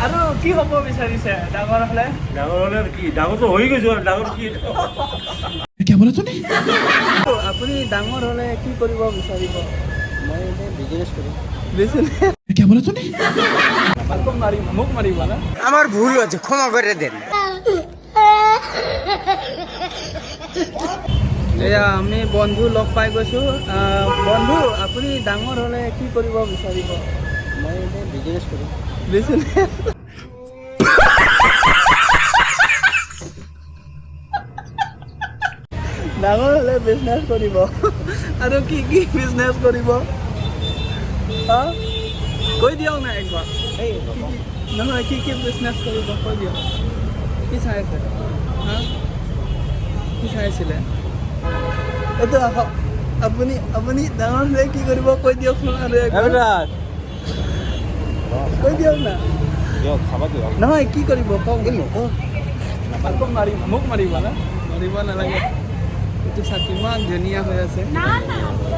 আৰু কি হ'ব বিচাৰিছে ডাঙৰ হ'লে? ডাঙৰ হ'লে আৰু কি, ডাঙৰটো হৈ গৈছো আৰু ডাঙৰ কি। আপুনি ডাঙৰ হ'লে কি কৰিব বিচাৰিব? মই এনেই বিজনেছ কৰিম। বিজনেছ? আকৌ মাৰিব, মোক মাৰিব না? আমাৰ ভুল হয়েছে, ক্ষমা কৰে দেন। এয়া আমি বন্ধু লগ পাই গৈছোঁ। বন্ধু, আপুনি ডাঙৰ হ'লে কি কৰিব বিচাৰিব? মই এনেই বিজনেছ কৰিম। বিজনেছ? ডাঙৰ হ'লে বিজনেছ কৰিব। আৰু কি কি বিজনেছ কৰিব, হা? কৈ দিয়ক না একবাৰ। এই কি কি, নহয়, কি কি বিজনেছ কৰিব কৈ দিয়ক। কি চাই আছে, হা? কি চাই আছিলে এইটো? আহক। আপুনি ডাঙৰ হ'লে কি কৰিব কৈ দিয়কচোন আৰু একবাৰ। কৈ দিয়ক না। দিয়ক, খাব দিয়ক। নহয়, কি কৰিব কওক। আকৌ মাৰিব, মোক মাৰিব না? মাৰিব নালাগে। এইটো চা, কিমান ধুনীয়া হৈ আছে।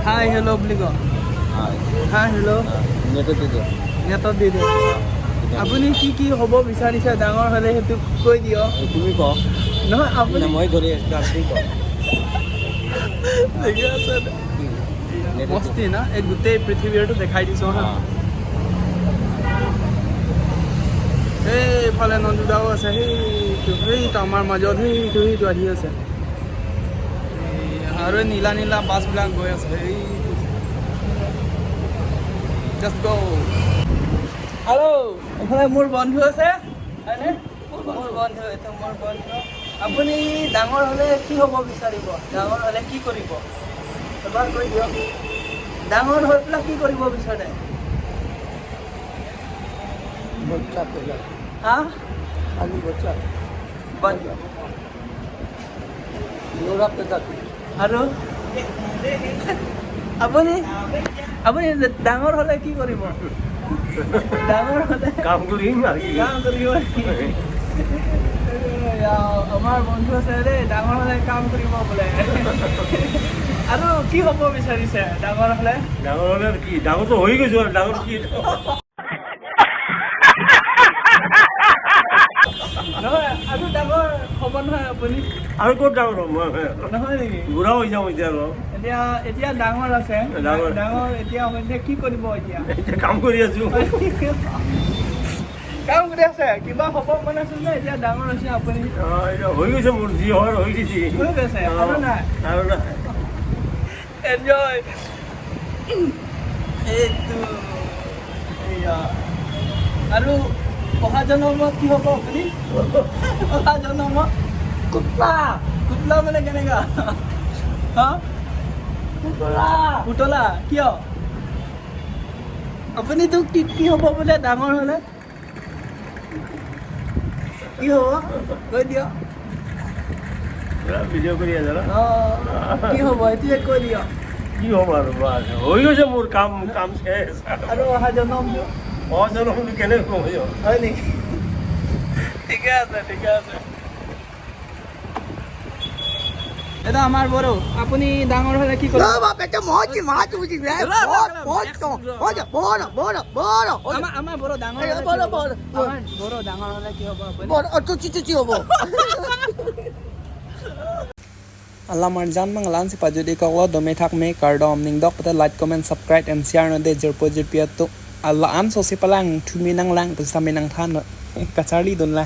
হাই হেল্ল' বুলি কওঁ। Hi hello'. নেটত দি দিয়ক। নেটত দি দিয়ক। আপুনি কি কি হ'ব বিচাৰিছে ডাঙৰ হ'লে, সেইটো কৈ দিয়ক। তুমি কওক। নহয়, আপুনি। মই ধৰি আছোঁ, আপুনি কওক। ঠিকে আছে। মস্তি না, এই গোটেই পৃথিৱীৰটো দেখাই দিছোঁ। হা, সেইফালে নন্দুদাও আছে। সেইটো সেইটো আমাৰ মাজত সেইটো আহি আছে। এই আৰু নীলা নীলা বাছবিলাক গৈ আছে। সেইটো জাষ্ট গ'। হেল্ল', এইফালে মোৰ বন্ধু আছে, হয়নে? মোৰ বন্ধু, এইটো মোৰ বন্ধু। আপুনি ডাঙৰ হ'লে কি হ'ব বিচাৰিব? ডাঙৰ হ'লে কি কৰিব, এবাৰ কৈ দিয়ক। ডাঙৰ হৈ পেলাই কি কৰিব বিচাৰে? बच्चा पैदा। হা? খালি बच्चा। ল'ৰা পেদা। আৰু আপুনি ডাঙৰ হ'লে কি কৰিব? ডাঙৰ হ'লে? কাম কৰিম আৰু কি। কাম কৰিব। এয়া, আমাৰ বন্ধু আছে দেই, ডাঙৰ হ'লে কাম কৰিব বোলে। আৰু কি হ'ব বিচাৰিছে ডাঙৰ হ'লে? ডাঙৰ হ'লে আৰু কি, ডাঙৰটো হৈ গৈছো আৰু ডাঙৰ কি। নহয়, আৰু ডাঙৰ হ'ব নহয় আপুনি? আৰু ক'ত ডাঙৰ হ'ম মই? নহয় নেকি? বুঢ়া হৈ যাওঁ এতিয়া আৰু। এতিয়া ডাঙৰ আছে। ডাঙৰ। ডাঙৰ এতিয়া হৈছে, কি কৰিব এতিয়া? এতিয়া কাম কৰি আছো। কাম কৰি আছে। কিবা হ'ব মন আছিল নে? এতিয়া ডাঙৰ হৈছে আপুনি। এতিয়া হৈ গৈছে, মোৰ যি হয় হৈ গৈছে। হৈ গৈছে, আৰু নাই? আৰু নাই। এনজয়। এইটো এইয়া। আৰু অহা জনমত কি হ'ব আপুনি? অহা জনমত? কুত্তা। পুতলা মানে কেনেকা, হা? পুতলা। পুতলা কিয়? আপুনিতো কি কি হ'ব বোলে ডাঙৰ হ'লে? কি হ'ব কৈ দিয়ক। ভিডিঅ' কৰি আছে ন? অঁ, কি হ'ব এইটোৱে কৈ দিয়ক। কি হ'ব আৰু, বাছ হৈ গৈছে মোৰ কাম, কাম শেষ। আৰু অহা জনমটো? অহা জনমটো কেনেকৈ ক'ম? হয় নেকি? ঠিকে আছে, ঠিকে আছে। এটা আমাৰ বড়ো। আপুনি ডাঙৰ হ'লে কি কৰিব? আমাৰ বড়ো ডাঙৰ হ'লে কি হ'ব? আমাৰ বড়ো ডাঙৰ হ'লে কি হ'ব আপুনি? Allah mar jan mang lan si pajudi ko lo dome thak me kardom ning dok pata like, comment, subscribe and share no de jerpo jerpia to Allah an so si palang thumi nang lang pa sa me nang than kachali don la.